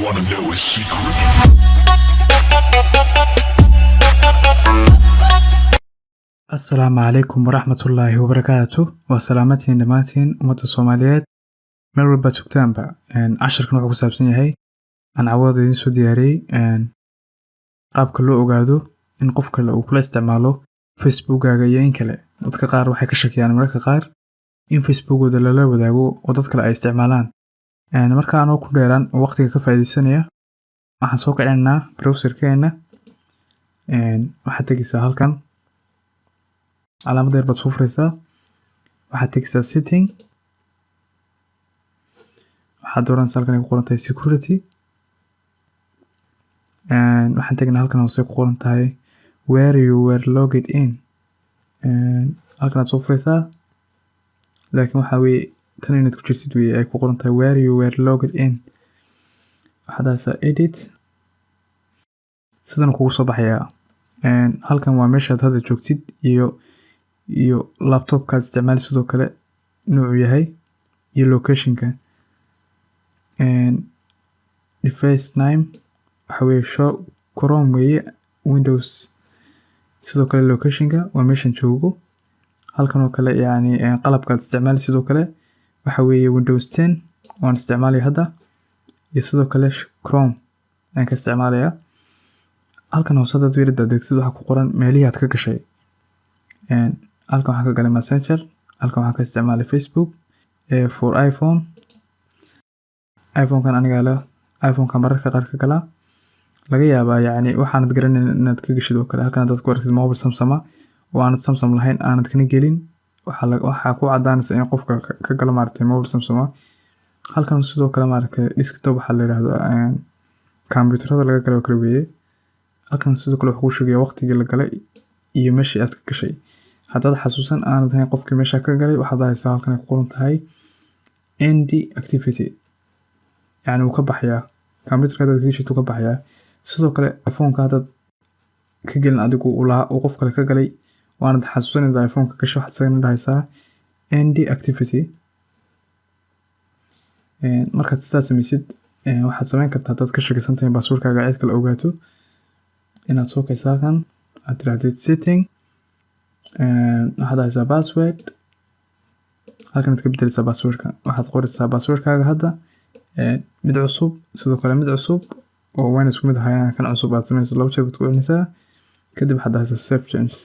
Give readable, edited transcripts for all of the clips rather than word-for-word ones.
Wanna know a secret? Asalaamu calaykum waraxmatullaahi wabarakaatu. Waa salaamatiin dhammaantiin ummadda Soomaaliyeed meel walba joogtaanba. Casharkan wuxuu ku saabsan yahay aan cawada idiin soo diyaariyey qaabka loo ogaado in qof kale uu kula isticmaalo Facebookkaaga iyo in kale. Dadka qaar waxay ka shakiyaan mararka qaar in Facebookooda lala wadaago oo dad kale ay isticmaalaan. Marka anoo ku dheeraan oo waqtiga ka faa'iidaysanaya, waxaan soo kicinaynaa browserkeena. Waxaad tegeysaa halkan, calaamada yar baad soo furaysaa, waxaad tegeysaa setting, waxaad dooranaysaa halkan ay ku qoran tahay security. Waxaan tegnaa halkan hoose ku qoran tahay where you were logged in. Halkan aad soo furaysaa, laakiin waxaa weeye tan inaad ku jirtid weye ay ku qoran tahay where you were logged in. Waxaad dhahaysaa edit. Sidan kugu soo baxayaa. Halkan waa meeshaad hadda joogtid iyo laptopkaad isticmaali, sidoo kale nuucu yahay iyo locationka. Device name waxa weeye show Chrome weeye, Windows. Sidoo kale locationka waa meeshan joogo. Halkan oo kale, yacni qalabkaad isticmaali, sidoo kale waxa weeye Windows 10 waan isticmaalaya hadda iyo sidoo kale Chrome ayaan ka isticmaalayaa. Halkan hoose hadaad weerida degtid, waxaa ku qoran meelihii aad ka gashay. Halkan waxaan ka galay Messenger, halkan waxaan ka isticmaalay Facebook for iPhone. iPhone-kan anigaa leh, iPhone-ka mararka qaar ka galaa. Laga yaabaa, yacni, waxaanad garanayn inaad ka gashid oo kale. Halkan hadaad ku aragtid mobile Samsung ah oo aanad Samsung lahayn, aanad kana gelin, waxaa ku cadaanaysa in qofka ka galo, maaragtay, mobile Samsung ah. Halkan sidoo kale, maaragtay, desktop waxaa la yiraahdaa kombiyuutarada laga galay oo kale weeye. Halkan sidoo kale wuxuu kuu sheegaya waqtigii la galay iyo meeshii aad ka gashay. Haddaad xasuusan aanad ahayn qofkii meesha ka galay, waxaad haysaa halkan ay ku qoran tahay end activity, yacni wuu ka baxayaa kombiyuutarka haddaad ka gashid, wuu ka baxayaa. Sidoo kale iPhone-ka haddaad ka gelin adigu, uu lahaa uu qof kale ka galay, waanad xasuusan inaad iPhone-ka gashay, waxaad isagana dhahaysaa end activity. Markaad sidaa sameysid, waxaad sameyn kartaa, haddaad ka shakisan tahay passwordkaaga cid kale ogaato, inaad soo kaysa halkan, aad tirahdid setting, waxaad haysaa password, halkan aad ka bedeleysaa passwordka. Waxaad qoraysaa passwordkaaga hadda, mid cusub, sidoo kale mid cusub oo wayna isku mid ahayaan. Kan cusub aad sameynaysa laba jeer baad ku celinaysaa, kadib waxaad dhahaysaa save changes.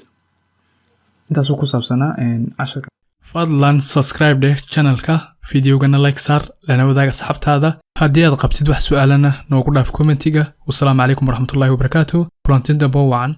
Intaasuu ku saabsanaa casharka. Fadlan subscribe dheh channelka, fideogana like saar, lana wadaag asxaabtaada. Haddii aad qabtid wax su'aalana, noogu dhaaf commentiga. Wasalaamu calaykum waraxmatullaahi wabarakaatu. Kulanti dambo wacan.